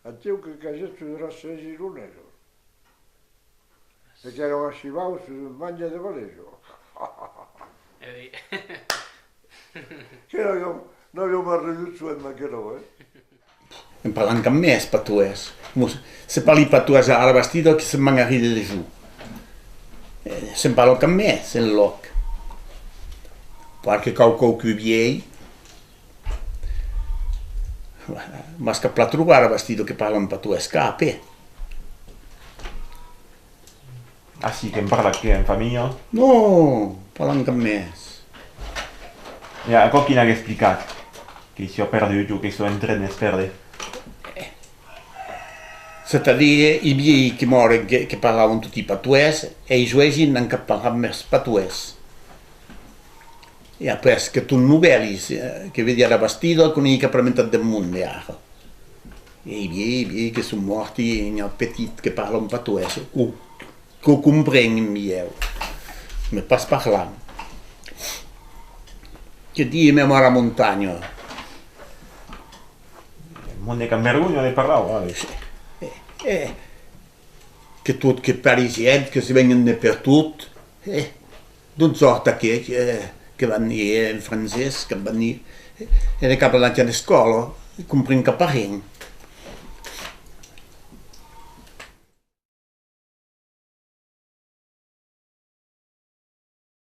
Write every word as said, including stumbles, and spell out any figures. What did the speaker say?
Atiu que casèt sus era sèis ironesos. E qu'èran achivaus sus un mange de valesa. Que n'aviam, n'aviam arridut soent d'aquerò, eh? En parlam cap mès, patoès. Mos, se parli patoès ara Bastida, que se'n van arríder de jo. Eh, se'n parla cap mès, enlòc. Qualque còp quauqu'un vièlh. M'as cap plan trobar ara Bastida que parlan patoès cap, eh. Ah, si, que'n parla que en familha? Non, parlan cap mès. E aquò qui n'ac explicat? Que siá perdut o que siá en tren de's pèrder? C'est-à-dire, i vièlhs que mòren que, que parlavan toti patoès, e i joeni n'an cap parlat mès patoès. E après, que tot novèli, eh, que vedi ara Bastida, que non i a cap rementat de monde ara. E i vièlhs, i vièlhs que son mòrti, n'i a petits que parlan patoès, o que compren, mièlh, mès pas parlan. Que diem ara montanha? Monde qu'an vergonha de parlar, eh. Eh, eh, que tot, que parisiens, que se vengan de pertot, eh, d'ont sòrt aqueth, eh, que van dire en francés, que van dire, eh, e ne cap anar a l'escòla, compren cap arren.